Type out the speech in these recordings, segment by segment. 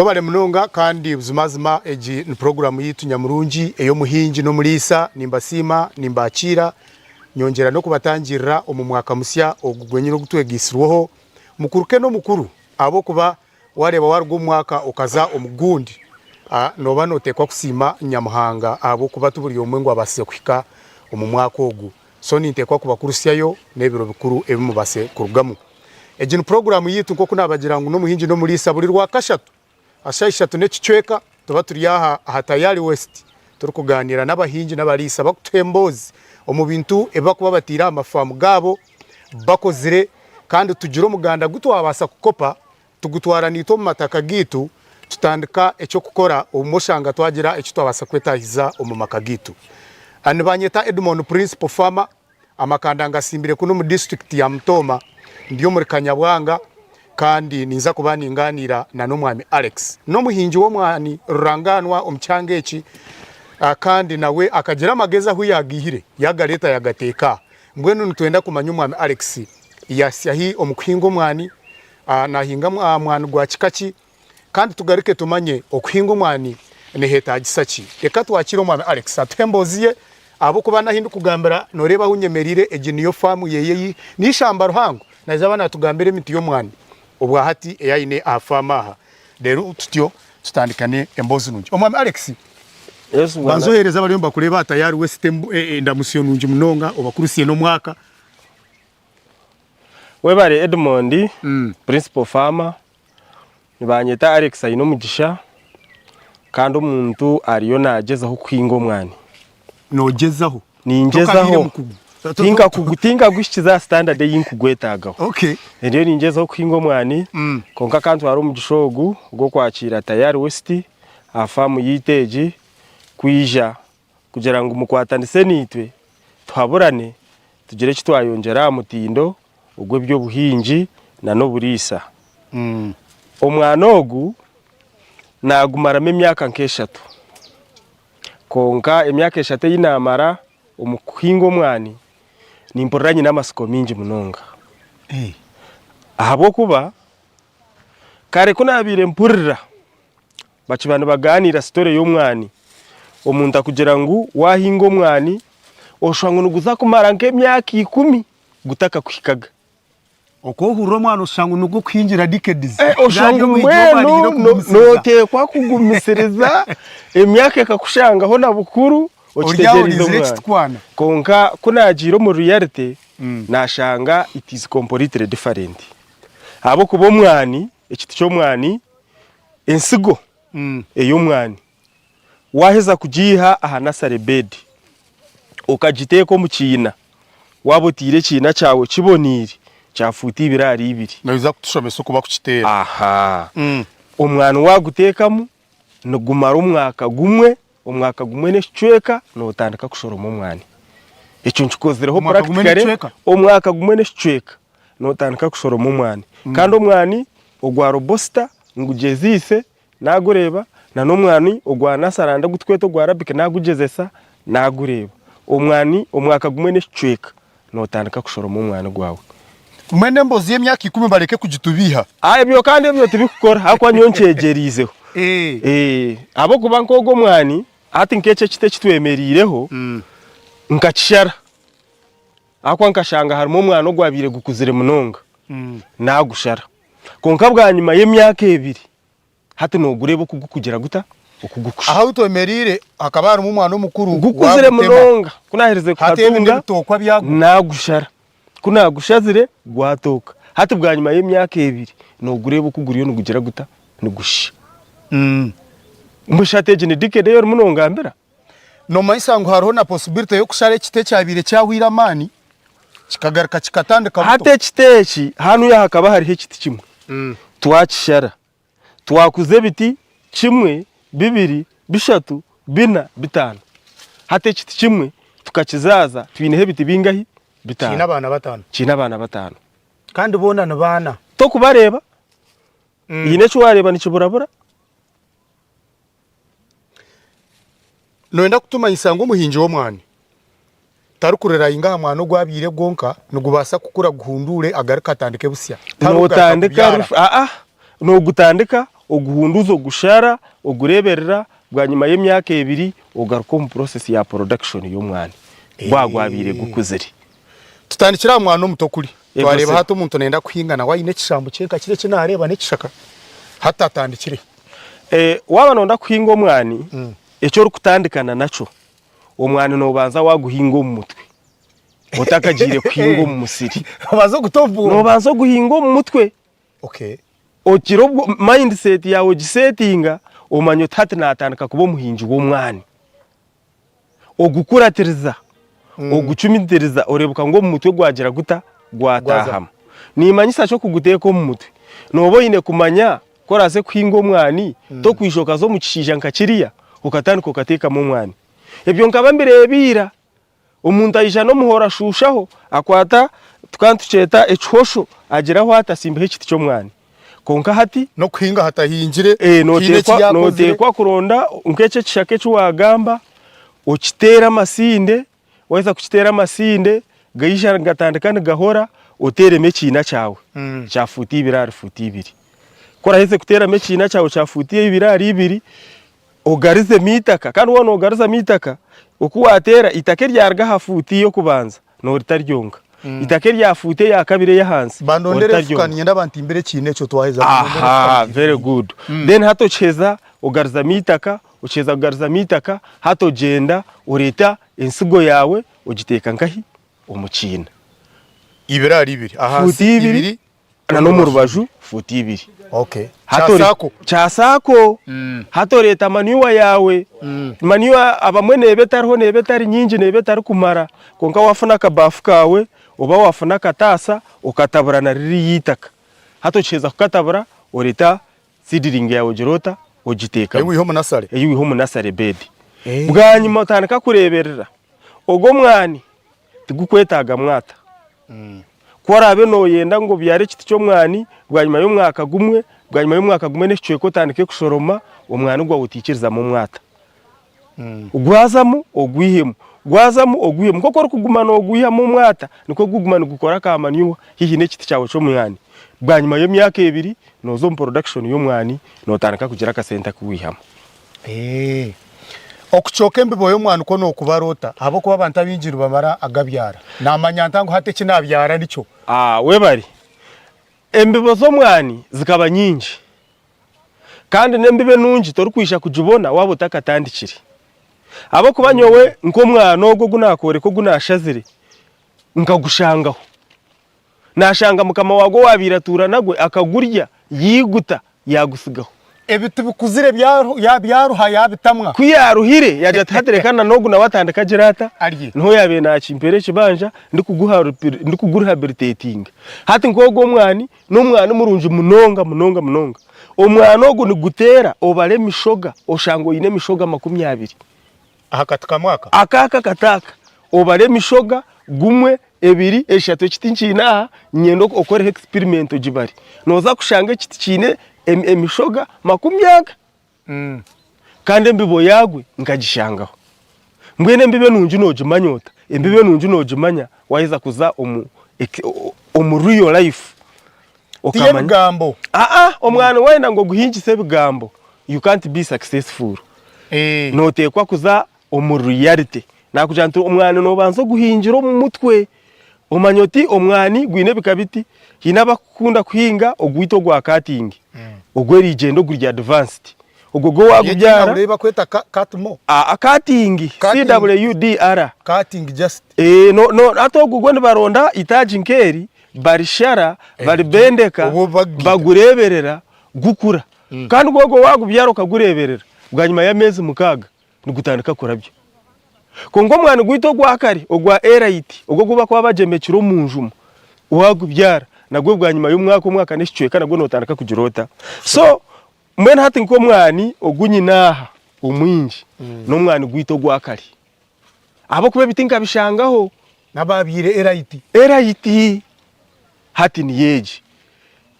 Webale munonga kandi buzimazima egi ni puroguramu yaitu nyamurungi ey'omuhingi n'omuriisa. Nimbasiima, nimbakiira, nyongyera n'okubatangirira omu mwaka musya ogu gwenyine ogu twegaitsirweho. Mukuruke n'omukuru ahabw'okuba wareeba waruga omu mwaka okaza omu gundi, nooba nooteekwa kusiima Nyamuhanga ahabw'okuba ti buri omwe ngu abaasize kuhika omu mwaka ogu. So ninteekwa kubakurusyayo n'ebiro bikuru ebi mubaase kurugamu. Egi ni puroguraamu yaitu nk'oku naabagira ngu n'omuhingi n'omuriisa buri Rwakashatu aha shaaha ishatu n'ekicweka tuba turi aha aha Tayari West turikugaaniira n'abahingi n'abariisa bakutuha emboozi omu bintu ebi barikuba bataire aha mafaamu gaabo bakozire kandi tugire omuganda gu twabaasa kukopa tugutwara naitwe omu mataka gaitu tutandika eky'okukora obumwe oshanga twagira eki twabaasa kwetaahiza omu maka gaitu. Nibanyeta Edmond Principal Farmer. Amakanda ngasimbire kunu omu disiturikiti ya Mutooma, ndi omuri Kanyabwanga kandi ninza kuba ningaaniira na n'omwami Alex. N'omuhingi w'omwani rurangaanwa omu kyanga eki kandi nawe akagira amagezi ahu yaagaihire yaagareeta yaagateeka aha. Mbwenu nitwenda kumanya omwami Alex yaahitsya hi omu kuhinga omwani, naahinga mwani gwa kika ki? Kandi tugaruke tumanye okuhinga omwani nihetagisa ki. Reka twakire omwami Alex atuhe emboozi ye ahabw'okuba n'ahu ndikugambira noreeba ahu nyemereire egi niyo faamu yeye ei n'eishamba rihango naija aba natugambira emiti y'omwani obwahati ei aine aha faamu aha reero tutyo tutandikane emboozi nungi. Omwami Alex Yes, bwana. banza ohereze abariyo nibakureeba aha Tayari West endamutsyo nungi munonga obakurutsye n'omwaka. Webare Edmond, Principal Farmer. Nibanyeta Alex Ainomugisha kandi omuntu ariyo nagyezaho kuhinga omwani. Nogyezaho? Ningyezaho. Tinkaguhikize aha standard ei nkugwetagaho. Okay. Ndiyo ningyezaho kuhinga omwani kwonka kantware omugisha ogu ogw'okwakiira Tayari West aha faamu yaitu egi kwija kugira ngu mukwatanise naitwe tuhaburane tugire eki twayongyera aha mutindo ogw'eby'obuhingi n'oburiisa. Omwana ogu naagumaramu emyaka nk'eshatu. Kwonka emyaka eshatu ei naamara omu kuhinga omwani, nimpurira nyine amatsiko maingi munonga. Ahabw'okuba kare ku naabaire mpurira bakiba nibagaaniira sitore y'omwani, omuntu akugira ngu waahinga omwani oshusha ngu niguza kumara nk'emyaka ikumi gutakakuhikaga. Oku ohurira omwana oshusha ngu nigwo kuhingira decades. Eh, oshusha ngu mbwenu noteekwa kugumisiriza emyaka ekakushangaho na bukuru okitegyerize omwana. Kwonka ku naagiire omu reality naashanga it is completely different. Ahabw'okuba omwani, ekiti ky'omwani, ensigo ey'omwani Waaheza kugiiha aha nursery bed, okagiteeka omu kiina, waaba oteire ekiina kyawe kiboneire, kya fuuti ibiri ahari ibiri. Noija kutushomesa oku barikukiteera. Aha. Omwani waaguteekamu, nigumara omwaka gumwe, omwaka gumwe n'ekicweka, nootandika kushoroma omwani. Ekyo nkikozireho Omwaka gumwe practically, n'ekicweka? omwaka gumwe n'ekicweka, nootandika kushoroma omwani. Kandi omwani ogwa robusta ngugyeziise Naagureeba, na n'omwani ogwa nasaranda ogu turikweta ogwa arabika naagugyezesa, naagureeba. Omwani omwaka gumwe n'ekicweka, nootandika kushoroma omwani gwawe. Mbwenu emboozi y'emyaka ikumi bareke kugitubiiha. Ah, ebyo kandi ebyo tibikukora ahakuba nyowe nkyegyereizeho. Eh, ahabw'okuba nk'ogwo omwani, hati nk'eki ekiti eki twemereireho, nkakishara. Ahakuba nkashanga harimu omwana ogwabaire gukuzire munonga, naagushara. Kwonka bwanyima y'emyaka ebiri, hati noogureeba oku gukugira guta? Oku gukushusha. Ahu twemereire hakaba harimu omwana omukuru Gukuzire waagutema. munonga. Ku naaherize Hati ebi kuhatunga, n'ebitookwa byagwo. naagushara. Ku naagushazire, gwatooka. Hati bwanyima y'emyaka ebiri, noogureeba oku guriyo nigugira guta? Nigushusha. Mbwenu shi hati egi ni decade ei orimu nongambira? Nomanyisa ngu hariho na possibility y'okushara ekiti ekyabaire kyahweire amaani kikagaruka kikatandika Hati buto. ekiti eki, hanuya hakaba hariho ekiti kimwe, twakishara, twakuza ebiti kimwe, bibiri, bishatu, bina, bitaano. Hati ekiti kimwe tukakizaaza twineho ebiti bingahi? Kiine Bitaano. abaana bataano. Kiine abaana bataano. Kandi boona ni baana. Tokubareeba, haine eki waareeba nikiburabura? Nooyenda kutumanyisa ngu omuhingi w'omwani tarikurelaayinga aha mwani ogu abaire gwonka, nigubaasa kukura guhunduure agaruke atandike busya? Tarikugaruka Nootandika kubyara? aa, noogutandika oguhunduza ogushara, ogureeberera, bwanyima y'emyaka ebiri ogaruka omu process ya production y'omwani gwaba gwabaire gukuzire. Tutandikire aha mwana omuto kuri. Yego Twareeba sir. hati omuntu nayenda kuhinga nawe aine ekishambo kye nka kiri eki nareeba n'ekishaka hati atandikire. Waaba noyenda kuhinga omwani, eki orikutandikana nakyo, omwani nobanza waguhinga omu mutwe otakagiire kuhinga omu musiri. Obanza oguta omu bwongo. Nobanza oguhinga omu mutwe. Okay. Ogire obwo mindset yaawe ogisetinga omanye oti hati natandika kuba omuhingi w'omwani. Ogukuratiriza, ogucumitiriza oreebeka ngu omu mutwe gwagira guta? Gwataahamu. Nimanyisa ki okuguteeka omu mutwe? Nooba oine kumanya ku oraaze kuhinga omwani, tokwija okaza omu kishaija nka kiriya okatandika okateekamu omwani. Ebyo nkaba mbireeba ira. Omuntu aija n'omuhoro ashuushaho, akwata tukaba nitukyeta ekihosho agiraho ati atsimbaho ekiti ky'omwani. Kwonka hati. N'okuhinga hatahingire, haine eki yaakozire. Nooteekwa kuronda nk'ekyo ekishaka eki waagamba, okiteere amasinde, waaheza kukiteera amasinde, gaija nigatandika nigahora, oteeremu ekiina kyawe kya fuuti ibiri ahari fuuti ibiri. Ku oraheze kuteeramu ekiina kyawe kya fuuti ibiri ahari ibiri, Ogarizemu eitaka kandi waaba nogarizamu eitaka, oku waateera eitaka eryaruga aha fuuti y'okubanza noorita ryonka, eitaka erya fuuti eya kabiri ey'ahansi Bandondere orita efuka ryonka. niinyenda bantimbire ekiina ekyo twaheza bandondere efuka Aha, ntimbire. very good. Then hati okiheza ogarizamu eitaka, okiheza kugarizamu eitaka, hati ogyenda oreeta ensigo yaawe ogiteeka nkahi? Omu kiina. Ibiri ahari ibiri, ahansi Fuuti ibiri ibiri na n'omu rubaju fuuti ibiri. Okay. Hati ori- Kyasaako. Kyasaako. Hati oreeta manure yaawe. Manure abamwe neeba etariho neeba etari nyingi neeba etarikumara kwonka waafuna akabaafu kaawe oba waafuna akataasa okatabura na ririya eitaka. Hati okiheza kukatabura oreeta seedling yaawe ogira ota? Ogiteekamu. Ei waiha omu nasare. Ei waiha omu nasare bed. Bwanyima otandika kureeberera. Ogwo omwani tigukwetaaga mwata. Ku oraabe nooyenda ngu obyare ekiti ky'omwani, bwanyima y'omwaka gumwe, bwanyima y'omwaka gumwe n'ekicweka otandike kushoroma, omwani gwawe otaikirizamu omwata. Gwazamu ogwihemu, gwazamu ogwihemu. Nk'oku orikuguma noogwihamu omwata, nikwo guguma nigukora ka manure haihi n'ekiti kyawe ky'omwani. Bwanyima y'emyaka ebiri, nooza omu production y'omwani, nootandika kugira akasente aku waihamu. Okucooka embibo y'omwani kwo nookubara ota? Ahabw'okuba abantu abaingi nibamara agabyara. Naamanya nta ngu hati eki naabyara nikyo? Webare. Embibo z'omwani zikaba nyingi. Kandi n'embibo enungi torikwija kugibona waaba otakatandikire. Ahabw'okuba nyowe nk'omwana ogu ogu naakworeka ogu naashazire, nkagushangaho. Naashanga mukama waagwo owaabaire atuura nagwe akagurya yaiguta yaagutsigaho. Ebiti bikuzire byaruha yaabitamwa. Ku yaaruhire yaagira ati hati reka na n'ogu nawe atandike agire ata? Arye. Niho yaabaire naakimpera ekibanja ndikugurihabilitetinga. Hati nk'ogu omwani n'omwani murungi munonga munonga munonga. Omwani ogu niguteera obare emishoga oshange oine emishoga 20. Aha kati kamwe aka? Aka aka akati aka obare emishoga gumwe, ebiri, eshatu ekiti nkiine aha niinyenda okoreho experiment ogibare. Nooza kushanga ekiti kiine emishoga makumi aga kandi embibo yaagwe nkagishangaho. Mbwenu embibo enungi noogimanya ota? Embibo enungi noogimanya waaheza kuza omu omu real life Ti y'ebigambo. Aa omwani wayenda ngu oguhingise ebigambo you can't be successful. Noteekwa kuza omu reality. Nakugira nti omwani nobanza oguhingira omu mutwe omanye oti omwani gwine ebika biti, haine abakukunda kuhinga ogwaitu ogwa cutting ogw'erigyenda oguri advanced. Ogwo gwo wagubyara. Ei bakweta cut more? Aa cutting, C-W-D-R. Cutting just. No, no, hati ogwo gwo nibaronda itaagi nk'eri barishara, baribendeka, bagureeberera gukura. Kandi gwo ogwo waagubyara okagureeberera, bwanyima y'ameezi mukaaga nigutandika kurabya. Kwonka omwani gwaitu ogwa kare ogwa Elite, ogwo ogu barikuba bagyemekire omu njumu, waagubyara nagwo bwanyima y'omwaka, omwaka n'ekicweka nagwo nootandika kugira ota? So mbwenu hati nk'omwani ogu nyine aha omwingi n'omwani gwaitu ogwa kare. Ahabw'okuba ebiti nkabishangaho. N'abaabaire Elite. Elite hati niyo egi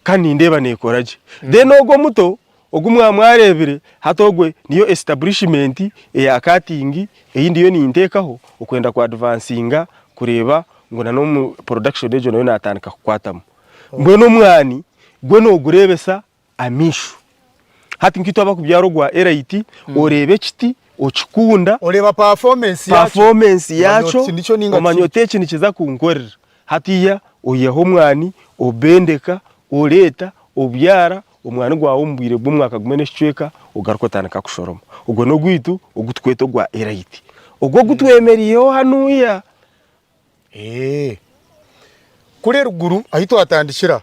kandi nindeeba neekora gye. Then ogwo omuto ogu mwaba mwareebire hati ogwe niyo establishment eya cutting ei ndiyo ninteekaho okwenda ku advancinga kureeba ngu na n'omu production egyo nayo naatandika kukwatamu. Mbwenu omwani gwo noogureebesa amaisho. Hati nkaitwe abakubyara ogwa Elite, oreeba ekiti okikunda, Oreeba performance yaakyo. performance Omanya yaakyo, oti nikyo ninga omanya tikyo. oti eki nikiza kunkorera. Hatiiya oihaho omwani, obendeka, oreeta, obyara, omwani gwawe omu bwire bw'omwaka gumwe n'ekicweka ogaruka otandika kushoroma. Ogwo n'ogwaitu ogu tukweta ogwa Elite. Ogwo ogu twemereireho hanuuya. Eeh. Kuri eruguru ahi twatandikira,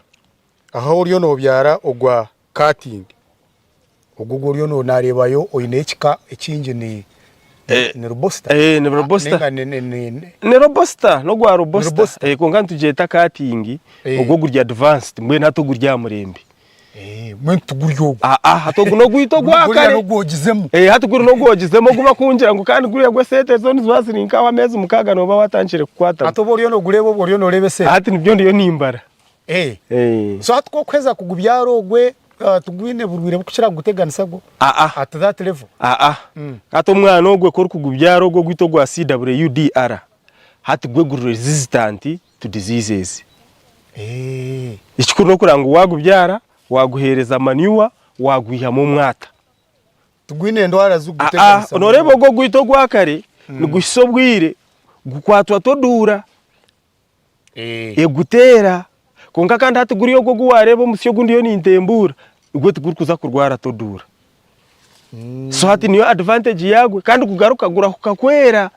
ahu oriyo nobyara ogwa cutting, ogwo ogu oriyo nareebayo oineyo ekika ekingi ni ni robusta? Eh, ni robusta. Ninga ni ni ni Ni robusta, n'ogwa robusta. Robusta. Eh, kwonka nitugyeta cutting, Eh. ogwo oguri advanced, mbwenu hati oguri aha murembe. Eh, mbwenu tiguri ogwo. Aa, hati ogu n'ogwaitu ogwa Guriya kare. n'ogwogizemu. Eh, hati guri n'ogwogizemu ogu bakungira ngu kandi guriya gw'eseete zo niziba ziri nk'aho ameezi mukaaga nooba waatandikire kukwatamu. Hati obu oriyo noogureeba obwo oriyo nooreeba eseete. Hati nibyo ndiyo nimbara. Eh. Eh. So hati ku orikuheza kugubyara ogwe tigwine burwaire burikukira kuguteganisa gwo? Aa. At that level? Aa. Hati omwana ogwe ku orikugubyara ogwo ogwaitu ogwa CWUDR, hati gwe guri resistant to diseases. Eh. Ekikuru n'okureba ngu waagubyara, waaguheereza manure, waagwihamu omwata. Tigwine endwara Aa, zirikuguteganisa nooreeba munonga. ogwo ogwaitu ogwa kare, niguhitsya obwire gukwatwa toduura. Eh. Eguteera. Kwonka kandi hati guriya ogwo ogu waareeba omusyo ogu ndiyo nintembuura, gwo tigurikuza kurwara toduura. So hati niyo advantage yaagwo kandi gugaruka gurahuka kwera.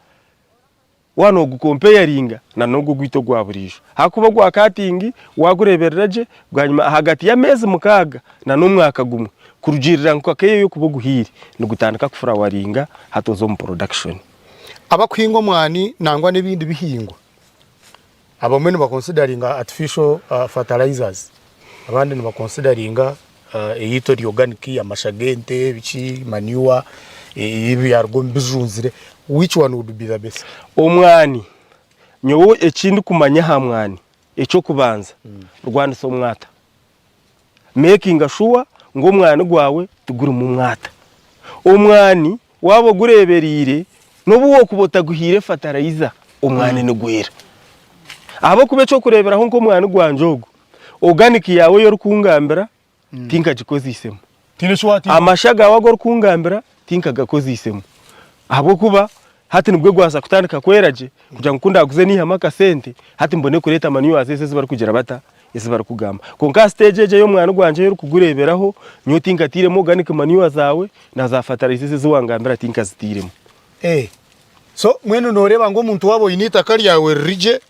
Waaba noogukompeyaringa na n'ogwo ogwaitu ogwa buriijo. Ahakuba ogwa katingi waagureeberera gye, bwanyima ahagati y'ameezi mukaaga na n'omwaka gumwe, kurugiirira nka keeya ei orikuba oguhaire, nigutandika kufurawaringa hati oza omu production. Abakuhinga omwani nangwa n'ebindi bihingwa, abamwe nibakonsidaringa artificial fertilizers, abandi nibakonsidaringa eyaitu eri organic, amasha g'ente, biki, manure, ebyaruga omu bijunzire, which one would be the best? Omwani, nyowe eki ndikumanya aha mwani, eky'okubanza, rwanisa omwata. Mekinga shuwa ngu omwani gwawe tigurimu mwata. Omwani waaba ogureebereire n'obu wakuba otaguhaire fatarayiza, omwani nigwera. Ahabw'okuba eky'okureeberaho nk'omwani gwangye ogu, oganiki yaawe ei orikungambira tinkagikozeisemu. Amasha gaawe agu orikungambira tinkagakozeisemu ahabw'okuba hati nibwo gwaza kutandika kwera gye kugira ngu ku ndaaguze niihamu akasente hati mbone kureeta manures ezi ezi barikugira bata ezi barikugamba. Kwonka aha siteegi egi ey'omwani gwangye ei orikugureeberaho nyowe tinkatairemu organic manure zaawe na za fertilizer ezi ezi wangambira tinkazitairemu. So mbwenu nooreeba ngu omuntu waaba oine eitaka ryawe riri gye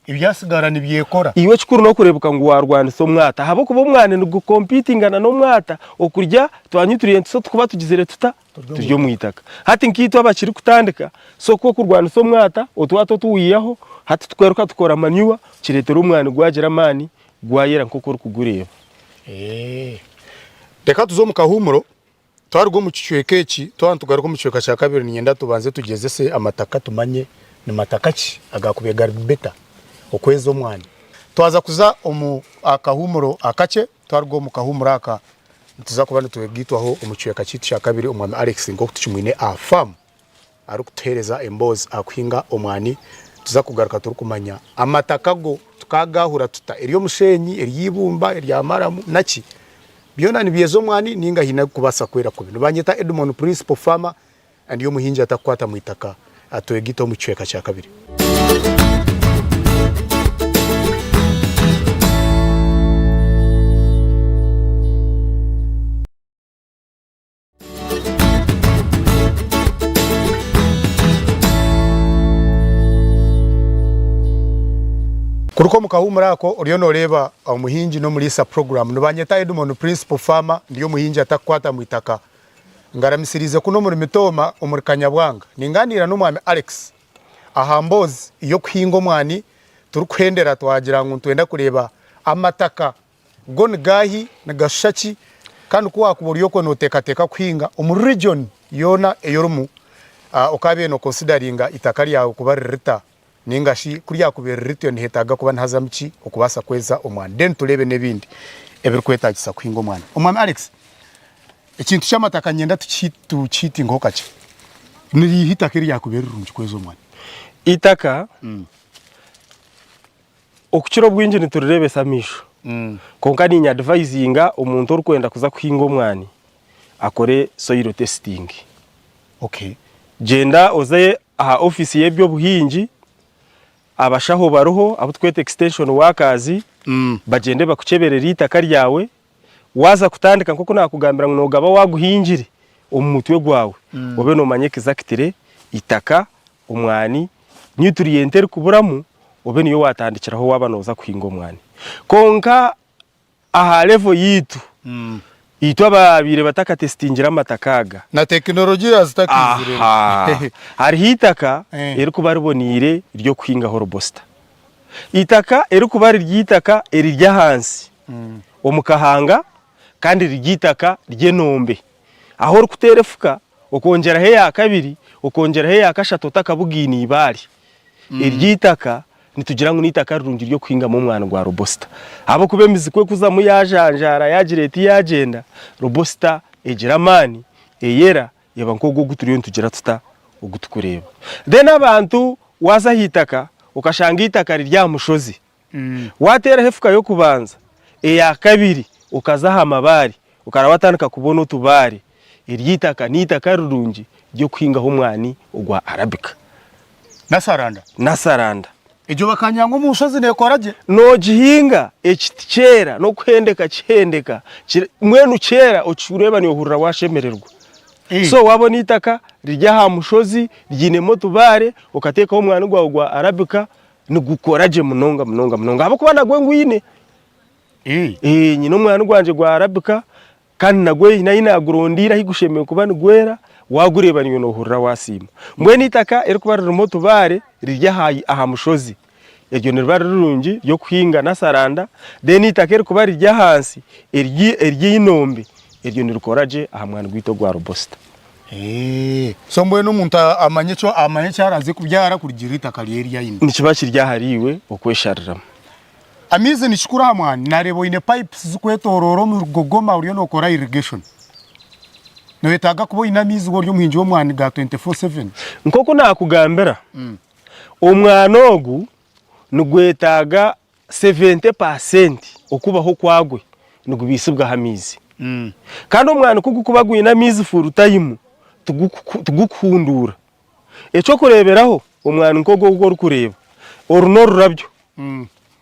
Ebyasigara nibyekora. Iwe ekikuru n'okureebeka ngu waarwanisa omwata ahabw'okuba omwani nigukompitingana n'omwata okurya twa nutrients otukuba tugizire tuta? Turi omu itaka. Hati nkaitwe abakirikutandika so ku okurwanisa omwata otwata otu wiihaho hati tugaruka tukora manure kireetera omwani gwagira amaani gwayera nk'oku orikugureeba. Reka tuze omu kahuumuro. Twaruga omu kicweka eki, twaba nitugaruka omu kicweka kya kabiri niinyenda tubanze tugyezese amataka tumanye ni mataka ki agaakubaire gari better okweza omwani. Twaza kuza omu kahuumuro akakye, twaruga omu kahuumuro aka nituza kuba nitwegaitwaho omu kicweka kyaitu kya kabiri Omwami Alex nk'oku tukimwine aha faamu arikutuheereza emboozi aha kuhinga omwani. Nituza kugaruka turikumanya amataka go tukaagaahura tuta, ery'omusheenyi, ery'eibumba, erya maramu naki? Byona nibyeza omwani ninga haine agikubaasa kwera kubi. Nibanyeta Edmon Principal Farmer and omuhingi atakukwata mwitaka atwegite omu kicweka kyakabiri. Kuruka omu kahuumuro ako oriyo noreeba omuhingi n'omuriisa program. Nibanyeta Edmon Principal Farmer ndi omuhingi atakukwata mwitaka. Ngaramisiriize kunu omuri Mitooma omuri Kanyabwanga. Ningaaniira n'omwami Alex aha mboozi y'okuhinga omwani turikuhendera twagira ngu nitwenda kureeba amataka Go nigaahi, nigashusha ki, kandi ku waakuba ori okwo nooteekateeka kuhinga omu region yoona ei orimu, okaabaire nookonsidaringa eitaka ryawe kuba riri rita, nainga shi ku ryakubaire riri rityo niheetaaga kuba nihazamu ki okubaasa kweza omwani. Then tureebe n'ebindi ebirikwetaagisa kuhinga omwani. Omwami Alex, ekintu ky'amataka niinyenda tukihitingeho kakye. Ni riiha eitaka eryakubaire rirungi kweza omwani? Eitaka Okukira obwingi niturireebesa amaisho. Kwonka niinyadivayizinga omuntu orikwenda kuza kuhinga omwani akore soil testing. Okay. Gyenda oze aha ofiisi y'eby'obuhingi, abashaho bariho abu turikweta extension workers, bagyende bakukyeberere eitaka ryawe, Waaza kutandika nk'oku naakugambira ngu noogaba waaguhingire omu mutwe gwawe, obe noomanya exactly eitaka, omwani, nutrient erikuburamu obe niyo waatandikiraho waaba nooza kuhinga omwani. Kwonka aha level yaitu, itwe abaabaire batakatesitingire amataka aga, Na tekinologiya zitakaizire. Aha, hariho eitaka Eh. erikuba riboneire ry'okuhingaho robusta. Eitaka erikuba riri eitaka eriri ahansi omu kahanga kandi riri eitaka ry'enombe. Ahu orikuteera efuka okongyeraho eya kabiri, okongyeraho eya kashatu otakabugaine eibaare. Eryo eitaka nitugira ngu n'eitaka rirungi ry'okuhingamu omwani gwa robusta. Ahabw'okuba emizi ku ekuzamu yaajanjaara yaagira eti yaagyenda, robusta egira amaani, eyera eba nk'ogu ogu turiyo nitugira tuta ogu tukureeba. Then abantu waaza aha itaka okashanga eitaka riri aha mushozi, Waateeraho efuka y'okubanza, eya kabiri okaza aha mabaare, okaraba watandika kubona otubaare, eryo eitaka n'eitaka rirungi ry'okuhingaho omwani ogwa Arabica. Nasaranda. Nasaranda. Egyo bakanyanga omu nshozi neekora gye. Noogihinga ekiti kyera n'okuhendeka kihendeka, mbwenu kyera okireeba noohurira waashemererwa. So waabona eitaka riri aha mushozi ryinemu otubaare, okateekaho omwani gwawe gwa Arabica, Nigukora gye munonga munonga munonga ahabw'okuba nagwe ngwine. Eh, nyine omwani gwangye gwa arabika kandi nagwe haine ahu naagurondeire ahu gushemereire kuba nigwera, waagureeba naiwe noohurira waasiima. Mbwenu eitaka erikuba ririmu otubaare riri aha aha mushozi, eryo niriba riri rirungi ry'okuhinga nasaranda, then eitaka erikuba riri ahansi eryi ery'einombe, eryo nirikora gye aha mwani gwaitu ogwa robosita. So mbwenu omuntu amanye eki amanye eki araaze kubyara kurugiirira eitaka rye eri aine. Nikiba kiri ahariiwe okweshariramu. Amaizi ni kikuru aha mwani. Naareeba oine pipes zirikwetoroora omu rugogoma oriyo nookora irrigation. Noyetaaga kuba oine amaizi waaba ori omuhingi w'omwani ga 24/7. Nk'oku naakugambira, omwani ogu nigwetaaga 70% okubaho kwagwe nigubaisibwaho amaizi. Kandi omwani ku gukuba gwine amaizi full time tigukuhunduura. Eky'okureeberaho omwani nk'ogu ogu orikureeba, oru n'orurabyo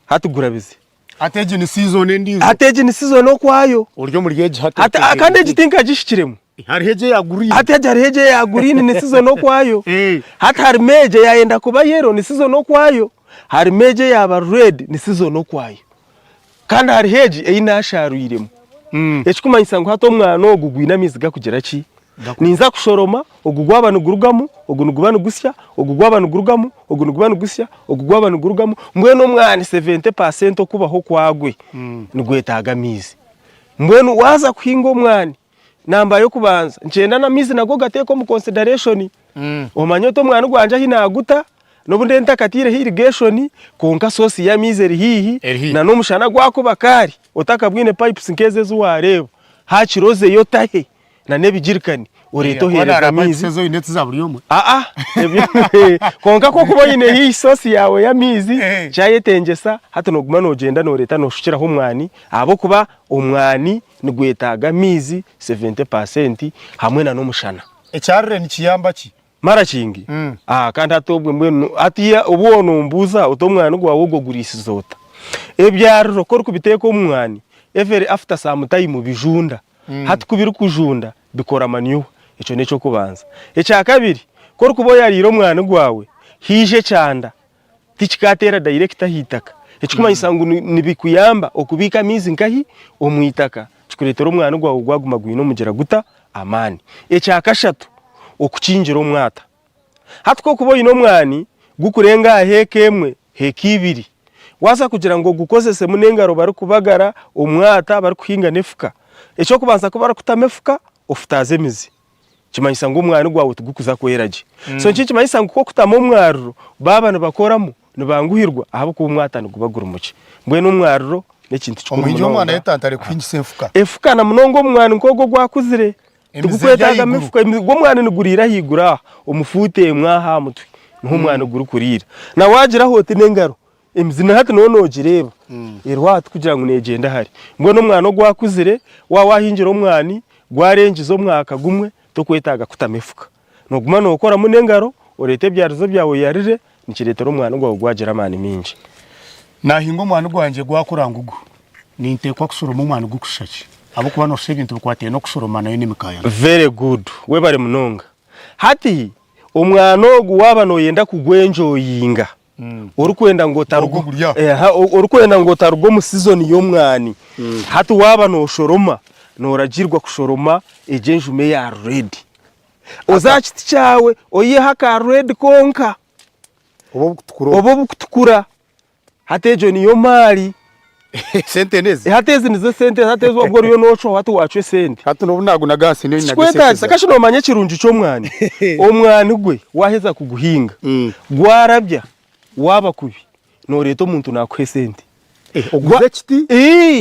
hati gurabize. Hati egi ni season endiijo. Hati egi ni season okwayo. Ori omuri egi hati. Hati kandi egi tinkagihikiremu. Hariho egi eya green. Hati egi hariho egi eya green ni season okwayo. Hati harimu egi eyayenda kuba yellow ni season okwayo. Harimu egi eyaaba red ni season okwayo. Kandi hariho egi ei naashaarwiremu. Ekikumanyisa ngu hati omwana ogu gwine amaizi gakugira ki? Ninza kushoroma, ogu gwaba nigurugamu, ogu niguba nigusya, ogu gwaba nigurugamu, ogu niguba nigusya, ogu gwaba nigurugamu. Mbwenu omwani 70% okubaho kwagwe nigwetaaga amaizi. Mbwenu waaza kuhinga omwani, Namba y'okubanza, nikyenda n'amaizi nago ogateeke omu consideration. Omanye oti omwani gwangye ahi naaguta, n'obu ndiba ntakataireho irrigation, kwonka source y'amaizi eri haihi, Eri haihi. na n'omushana gwakuba kare, otakabwine pipes nk'ezo ezi waareeba, haakiri ozeyo otahe na n'ebigirikani oreete Kuba oheereze naara pipes amaizi. ezi oine tiza buri omwe. Aa, ebyo kwonka ku orikuba oine haihi source yaawe y'amaizi, Eh. kyayetengyesa hati nooguma noogyenda nooreeta nooshukiraho omwani, ahabw'okuba omwani Nigwetaaga amaizi 70% hamwe na n'omushana. Ekyarire nikiyamba ki? Marakingi, Aha kandi hati obwe mbwenu hatiiya obu waaba nombuuza oti omwani gwawe ogwo oguriisize ota? Ebyariro ku orikubiteeka omu mwani every after some time bijunda. Hati ku birikujunda bikora manure. Ekyo n'eky'okubanza. Ekyakabiri, ku orikuba oyariire omwani gwawe haija ekyanda, tikikaateera direct aha itaka. Ekikumanyisa ngu nibikuyamba okubiika amaizi nkahi? Omu itaka. Kikureetera omwani gwawe gwaguma gwine omugira guta? Amaani. Ekyakashatu, okukingira omwata. Hati ku orikuba oine omwani gukurenga aha heeka emwe, heeka ibiri, waaza kugira ngu ogukozesemu n'engaro barikubagara omwata barikuhinga n'efuka, eky'okubanza ku barikutamu efuka, ofutaaza emizi. Nikimanyisa ngu omwani gwawe tigukuza kwera gye. So nikyo nikimanyisa ngu ku okutamu omwariro baaba nibakoramu nibanguhirwa ahabw'okuba omwata niguba guri mukye. Mbwenu omwariro n'ekintu kikuru Omuhingi w'omwani munonga. ayetantare kuhingisa enfuka. Efuka na munonga omwani nk'ogwo ogwakuzire Emizi eri tigukwetaaga ahaiguru. mifuka. Ogwo omwani niguriira ahaiguru aha omu fuuti emwe aha aha mutwe niho omwani gurikuriira. Na waagiraho oti n'engaro Emizi na hati nooba noogireeba eriho aha tikugira ngu neegyenda hare. Mbwenu omwani ogwakuzire, waaba waahingira omwani, Gwarengiza omwaka gumwe tokwetaaga kutamu efuka. Nooguma nookoramu n'engaro, oreete ebyarizo byawe oyarire, nikireetera omwani gwawe gwagira amaani maingi. Naahinga omwani gwangye gwakura ngugu, ninteekwa kushoroma omwani gurikushusha ki? Ahabw'okuba nooshusha ebintu bikwataine n'okushoroma nayo n'emikaayana. Very good, webare munonga. Hati omwani ogu waaba nooyenda kugwenjoyinga, orikwenda ngu otaruga Ogwo guri aho. Eha, orikwenda ngu otaruga omu sizoni y'omwani, hati waaba nooshoroma, nooragiirwa kushoroma egyo enjuma eya red. Oze aha kiti kyawe oiheho aka red konka, Oba obukutukura oba obukutukura. Hati egyo niyo maari. Sente n'ezi? Hati ezi nizo sente, hati ezi wabwo oriyo noocwaho hati waacwa esente. Hati n'obu naagunaga ahansi niyo nyinaga esente Tikikwetaagisa. zangye. Kashi noomanya ekirungi ky'omwani? Omwani gwe waaheza kuguhinga, gwarabya, waaba kubi, nooreeta omuntu naakuha esente. Oguze ekiti,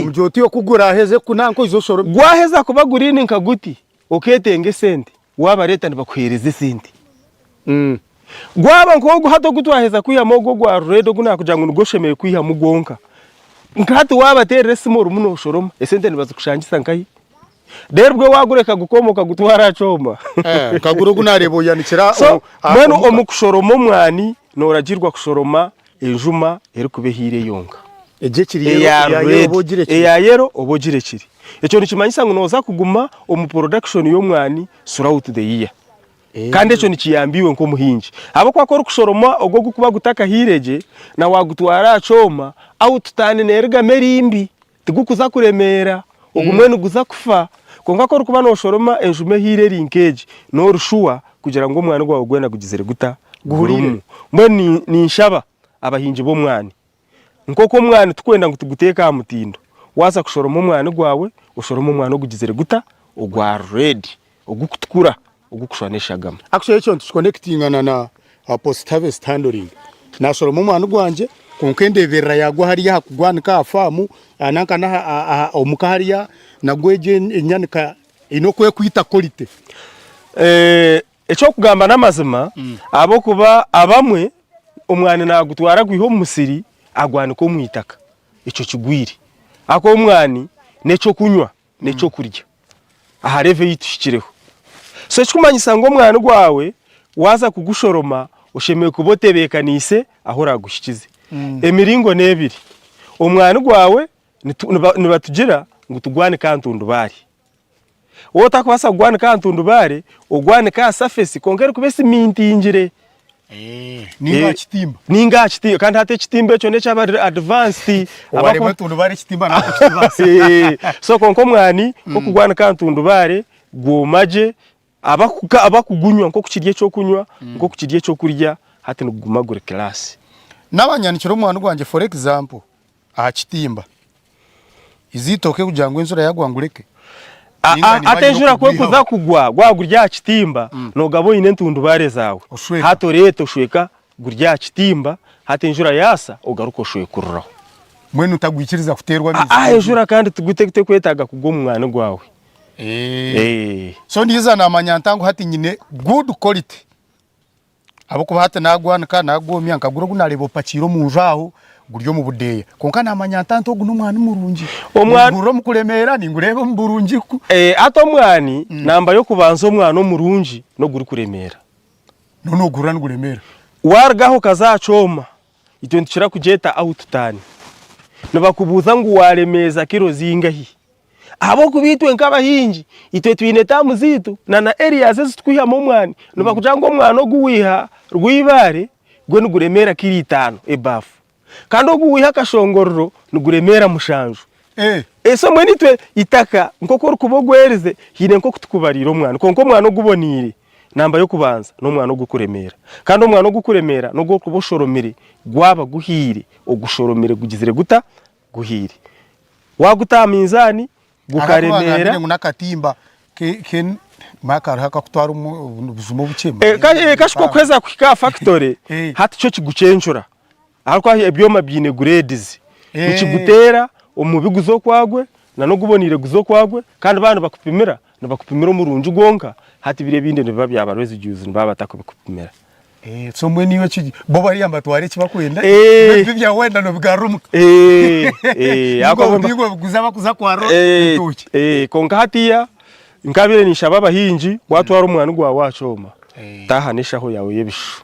omugye oti oku guraaheze kunanka oize oshorome. Gwaheza kuba guriini nka guti, okeetenga esente, Waabareeta nibakuheereza esente. Gwaba nk'ogu hati ogu twaheza kwihamu ogu ogwa red ogu naakugira ngu nigwo oshemereire kwihamu gwonka. Nka hati waabateerera esimu orimu nooshoroma, esente nibazikushangisa nkahi? Reero bwe waagureka gukooma okagutwara aha kyoma. Nkagura ogu naareeba oyanikira So mbwenu omu kushoroma omwani nooragirwa kushoroma enjuma erikuba ehiire yonka. Egyo ekiri yero, eya yero oba ogirekire. Eya yero oba ogirekire. Ekyo nikimanyisa ngu nooza kuguma omu production y'omwani throughout the year. Kandi ekyo nikiyamba iwe nk'omuhingi. Ahabw'okuba ku orikushoroma ogwo ogurikuba gutakahiire gye na waagutwara aha kyoma, outturn neerugamu eri mbi, tigukuza kuremeera, ogumwe niguza kufa. Kwonka ku orikuba nooshoroma enjuma ehiire eri nk'egi, noori shuwa kugira ngu omwani gwawe gwena gugizire guta? Gurimu. Mbwenu ninshaba abahingi b'omwani Nk'oku omwani turikwenda ngu tuguteeke aha mutindo, waaza kushoroma omwani gwawe, oshorome omwani ogugizire guta? Ogwa red, ogurikutukura, ogurikushusha n'eshagama. Actually ekyo nitukiconnectinga na post harvest handling. Nashoroma omwani gwangye kwonka endeberera yagwo hariya aha kugwanika aha faamu nanka n'aha omuka hariya nagwo egyo enyanika eine oku erikwita quality. Eky'okugamba n'amazima, ahabw'okuba abamwe omwani naagutwara agwiha omu musiri agwanika omu itaka. Ekyo kigwire. Ahakuba omwani n'eky'okunywa n'eky'okurya aha level ei tuhikireho. So ekikumanyisa ngu omwani gwawe waaza kugushoroma oshemereire kuba otebeekaniise ahu oraaguhikize. Emiringo n'ebiri, omwani gwawe nibatugira ngu tugwanike aha ntundubaare. Waaba otarikubaasa kugwanika aha ntundubaare, ogwanike aha surface kwonka erikuba esimintingire. Ninga aha kitimba. Ninga aha kitimba kandi hati ekitimba ekyo n'eky'abari advanced. Owareba entundubaare ekitimba nawe takibaasa. So kwonka omwani gw'okugwanika aha ntundubaare gwoma gye, abakugunywa nk'oku kiri eky'okunywa, nk'oku kiri eky'okurya, hati niguguma guri class. Naaba nyanikire omwani gwangye for example aha kitimba, Iziitooke kugira ngu enjura yagwa ngureke? Ninga nimba Hati enjura ku ekuza kugwa gwaba guri aha kitimba nogaba oine entundubaare zaawe. Oshweka. Hati oreeta oshweka guri aha kitimba, hati enjura yaasa ogaruka oshwekururaho. Mbwenu otagwikiriza kuteerwa amaizi Aa enjura kandi tekwetaaga kugwa omu mwani gwawe. So ndiiza namanya nta ngu hati nyine good quality. Ahabw'okuba hati naagwanika, naagwomya, nkagura ogu naareeba opakiire omu nju aho, guri omu budeeya. Kwonka naamanya nta nti ogu n'omwani murungi. Ninguhurira omu kuremeera, ningureeba omu burungi. Hati omwani, namba y'okubanza omwani omurungi n'ogurikuremeera. N'obu nooguhurira niguremeera. Waaruga aho okaza aha kyoma, itwe nitukira kugyeta out turn. Nibakubuuza ngu waaremeeza kiro zingahi? Ahabw'okuba itwe nk'abahingi, itwe twine taamu zaitu na na areas ezi turikwihamu omwani. Nibakugira ngu omwani ogu waiha Rwibaare gwo niguremeera kiro itaano ebaafu kandi ogu waiha Kashongororo niguremeera mushanju. So mbwenu itwe eitaka nk'oku orikuba ogwerize haine nk'oku tukubariire omwani kwonka omwani oguboneire namba y'okubanza n'omwani ogurikuremeera kandi omwani ogurikuremeera n'ogu orikuba oshoromire gwaba guhiire ogushoromire gugizire guta? Guhiire. Waaguta aha minzaani gukaremeera. Ahabw'okuba ngu n'akatimba kariho akakutwara obujuma obukye. Kashi ku orikuheza kuhika aha fakitori hati kyo kigucencura ahabw'okuba ebyoma biine grades. Nikiguteera omubi guza okwagwe nana oguboneire guza okwagwe kandi baaba nibakupimira, nibakupimira omurungi gwonka hati biri ebindi nibiba byaba residues nibaba batakubikupimira. So mbwenu iwe eki bo bariya nibatwara eki bakwenda iwe ebyo ebya wenda nobigarura omuka. Niiwe obiguza bakuza kwarura ebitookye. Kwonka hatiiya Nkabaire ninshaba abahingi watwara omwani gwawe aha kyoma, taaha n'eshaho yaawe y'ebishushu.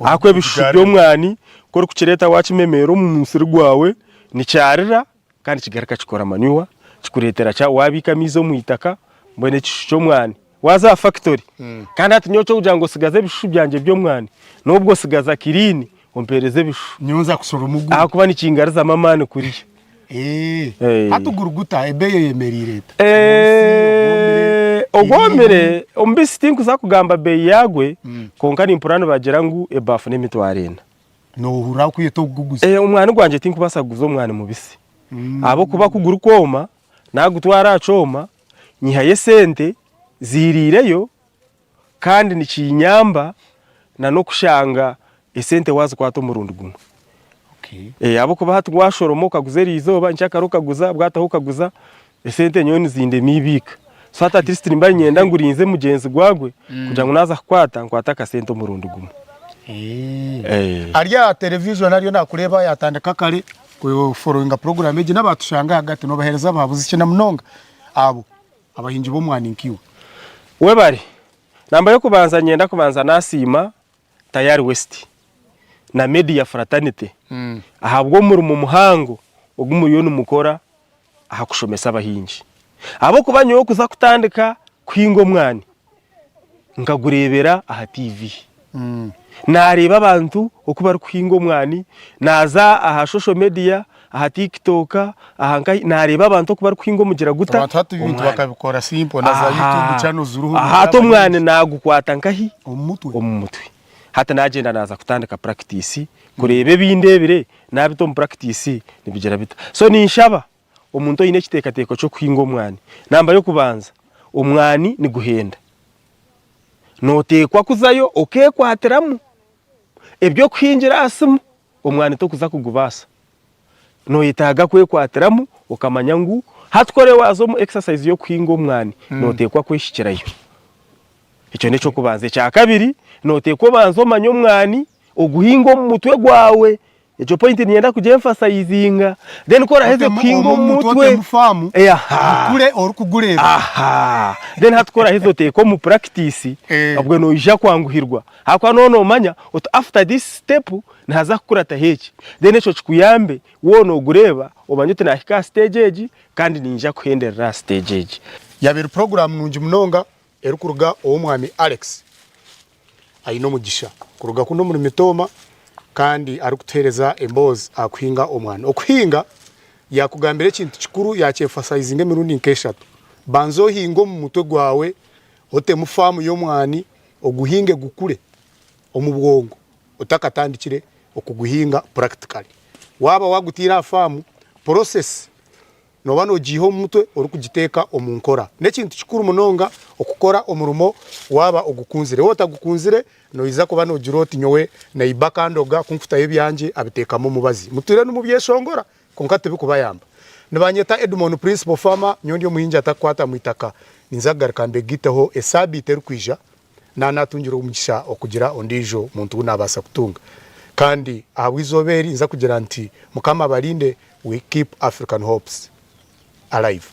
Ahakuba ebishushu by'omwani ku orikukireeta wakimemeera omu musiri gwawe, nikyarira kandi kigaruka kikora manure, kikureetera wabiika amaizi omu itaka, mbwenu ekishushu ky'omwani waaza aha fakitori kandi hati nyowe ekyokugira ngu osigaze ebishushu byangye by'omwani, n'obwo osigaza kiriini ompeereze ebishushu. Nyowe nza kushoroma ogundi. Ahakuba nikingarizamu amaani kuriya. Hati guri guta? Ebeeyi eyemereire eta? Ogwomire, omubisi tinkuza kugamba beeyi yaagwe, kwonka nimpurira nibagira ngu ebaafu n'emitwaro ena. Noohurira oku oyeta okuguguza? Omwani gwangye tinkubaasa kuguza omwani mubisi ahabw'okuba ku gurikwoma, naagutwara aha kyoma, nyihayo esente ziiriireyo kandi nikinyamba na n'okushanga esente waazikwata omurundi gumwe. Ahabw'okuba hati waashoroma okaguza eriizooba, nkyakare okaguza, bwataho okaguza, esente nyowe nizindema eibiika. So hati at least nimba niinyenda ngu rinze mugyenzi gwagwe kugira ngu naaza kukwata, nkwate akasente omurundi gumwe. Ari aha television ariyo nakureeba yatandika kare kuforowinga puroguramu egi n'abatushanga ahagati nobaheereza buhabuzi ki na munonga abo abahingi b'omwani nkaiwe? Webare. Namba y'okubanza niinyenda kubanza nasiima Tayari West na Media Fraternity ahabw'omurimo muhango ogu muriyo nimukora aha kushomesa abahingi. Ahabw'okuba nyowe kuza kutandika kuhinga omwani nkagureebera aha TV. Naareeba abantu oku barikuhinga omwani, naaza aha social media, aha TikTok, aha nkahi, naareeba abantu oku barikuhinga omugira guta? Abantu hati ebintu Omwani. bakabikora simple na za YouTube channel ziriho. Aha hati omwani naagukwata nkahi? Omu mutwe. Omu mutwe. Hati naagyenda naaza kutandika practice kureeba ebi ndeebire naabita omu practice nibigira bita. So ninshaba omuntu oine ekiteekateeko ky'okuhinga omwani, namba y'okubanza omwani niguhenda. Nooteekwa kuzayo okeekwatiramu. Eby'okuhingira aha simu omwani tokuza kugubaasa. Noyetaaga kwekwatiramu okamanya ngu hati ku oraabe waaza omu exercise y'okuhinga omwani, nooteekwa kwehikirayo. Ekyo n'eky'okubanza. Ekyakabiri, nooteekwa obanze omanye omwani oguhinge omu mutwe gwawe. Egyo point niinyenda kugi emphasizinga. Then ku oraaheze kuhinga omu mutwe, Otemu faamu, gukure orikugureeba. Aha! Then hati ku oraaheze oteeke omu practice, obwo noija kwanguhirwa. Ahakuba nooba noomanya oti after this step nihaza kukurataho eki. Then ekyo kikuyambe waaba noogureeba omanye oti naahika aha stage egi kandi niinyija kuhenderera aha stage egi. Yaaba eri puroguraamu nungi munonga erikuruga ow'omwami Alex Ainomugisha kuruga kunu omuri Mitooma kandi arikutuheereza emboozi aha kuhinga omwani. Okuhinga yaakugambira ekintu kikuru yaakyefasayizinga emirundi nk'eshatu. Banza ohinge omu mutwe gwawe, otemu faamu y'omwani, oguhinge gukure omu bwongo otakatandikire okuguhinga practically. Waaba waagutaire aha faamu, process nooba noogiiha omu mutwe orikugiteeka omu nkora. N'ekintu kikuru munonga okukora omurimo waaba ogukunzire. Waaba otagukunzire, noija kuba noogira oti nyowe neiba akandoga ku nkutayo ebyangye abiteekamu omubazi. Mutwire nimubyeshongora kwonka tibikubayamba. Nibanyeta Edmon Principal Farmer, nyowe ndi omuhingi atakukwata mu itaka. Ninza kugaruka mbegaiteho esaabiiti erikwija Naanatungire omugisha okugira ondiijo muntu ou naabaasa kutunga. Kandi ahabw'eizooba eri ninza kugira nti Mukama abarinde, we keep African hopes alive.